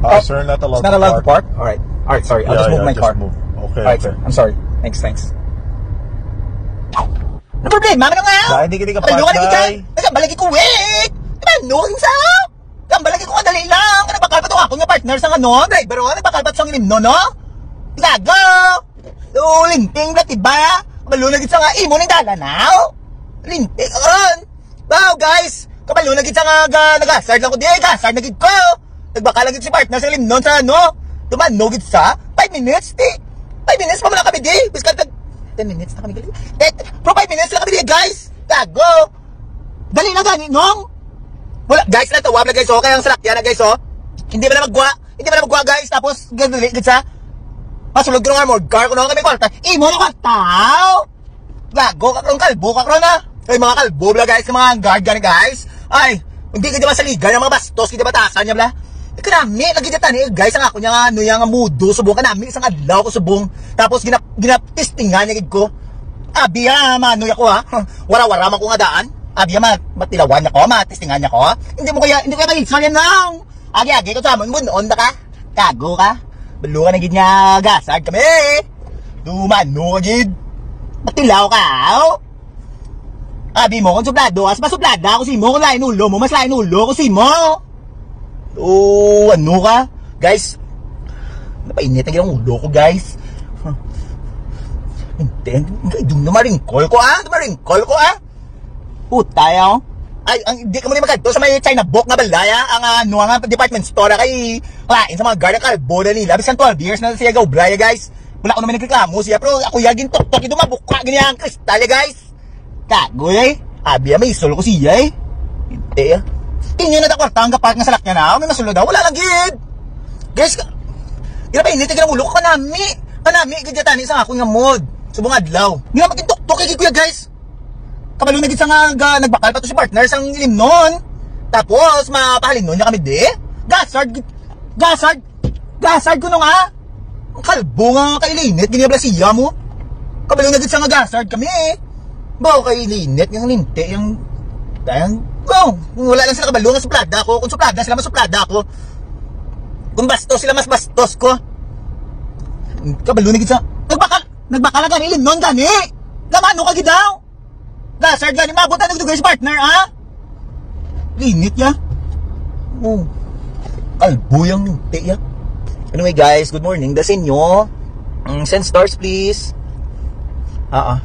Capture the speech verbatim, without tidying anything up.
Uh, sir, not allowed It's not to allowed to park. Park? All right. All right, sorry. I'll Yeah, just move yeah, my just car. Move. Okay, All right, okay. Sir. I'm sorry. Thanks, thanks. Ano problema? Ano nga? Dahil di ka, di ka Ano park, nga, di ka? Day. Nagkambalagi ko, wait! Ano sa? Kambalagi ko, kadali lang. Ano, bakal pa to ako nga partner sa ano? Driver, oh. Ano, bakal pa sa ngilin, no, no? Gago! Oh, linting, bla, diba? Kabalo na gid sa nga imo ning dala na, oh. Linting, karon. Wow, guys! Kabalo na gid sa nga ga-, nag-hazard lang ko. Di, nag-hazard na gid ko. Nagbakal lang gid si partner sa limnon sa ano. Tumano gid sa five minutes, di. Five minutes pa man lang kami, di. Biskan tag ten minutes na kami gali. Eh, bro, five minutes lang kami, di, guys. Gago. Dali na gani, nong. Wala, guys, natawa na, guys, oh. Kaya ang salakyan na, guys, oh. Hindi ba na magwa? Hindi ba na magwa, guys? Tapos, gadali, gid sa. Masulod ko nga, more car ko na kami kwarta. Imo na kwarta, oh. Gago ka karon, kalbo ka karon, ah. Ay, mga kalbo, bla, guys, mga guard gani, guys. Ay, hindi ka di masaligan ang mga bastos, hindi batasan niya, bla. Eh, kanami, lagi dyan, eh, guys, ang ako niya nga, ano, yung mudo, subong, kanami, isang adlaw ko, subong. Tapos, ginap-, ginap-, testingan niya, gid ko. Abi, ah, manoy ako, ha. Wara-wara man ko nga daan. Abi, ah, ma-, matilawan niya ko, matestingan niya ko. Hindi mo kaya, hindi ko kaya maisal yan, nang. Agi-agi ko sa amon, bunon da ka. Gago ka. Balo ka na gid nga gasag kami. Dumano ka gid. Matilaw ka, oh. Abi mo, kung suplado ka, mas masuplada ako si mo, kung lain ulo mo, mas lain ulo ko si mo. Oh, ano ka? Guys, napainit na gid ang ulo ko, guys. Hindi, hindi, hindi na maringkol ko, ah. Maringkol ko, ah. Puta, yaw. Ay, ang, di ka mo rin magkadto sa may China book nga balaya, ang, ah, ano nga department store, kay lain sa mga guard, ang kalbo na nila. Bisan twelve years na siya gaubra, ya, guys. Wala ko naman nagreklamo siya, pero ako ya, gintuktok ito, mabuka, ganyan ang kristal, ya, guys. Kagoy, eh. Abi, ah, may isol ko siya, eh. Hindi, ah. Inyo na da kwarta ang gapark nga salakyan na, may masulod daw. Wala lang, gid. Guys, ka-, ira pa init, ang ulo ko, kanami. Kanami, gid, tani sa akong nga mood. Subong adlaw. Hindi na maging tuktok, eh, kuya, guys. Kabalo na gid sa nga ga-, nagbakal pa to si partner sang limnon. Tapos, mapahalimnon niya kami, di? Gasard, gid-, gasard, gasard ko nung, ah. Ang kalbo nga kailinit, gini, bla, siya mo. Kabalo na gid sa nga gasard kami, eh. Ba, kailinit, yung linti, yung, yung, oh, kung wala lang sila kabalo nga suplada ako, kung suplada sila, masuplada ako. Kung bastos sila, mas bastos ko. Kabalo na gid sa, nagbakal, nagbakal na gani, limnon gani. Lamano ka gid daw. Gasard gani, maabot na nagdugay si partner, ha? Linit ya. Oh. Kalbo yang linti ya. Anyway, guys, good morning. Da sa inyo. Mm, send stars, please. Ah, ah.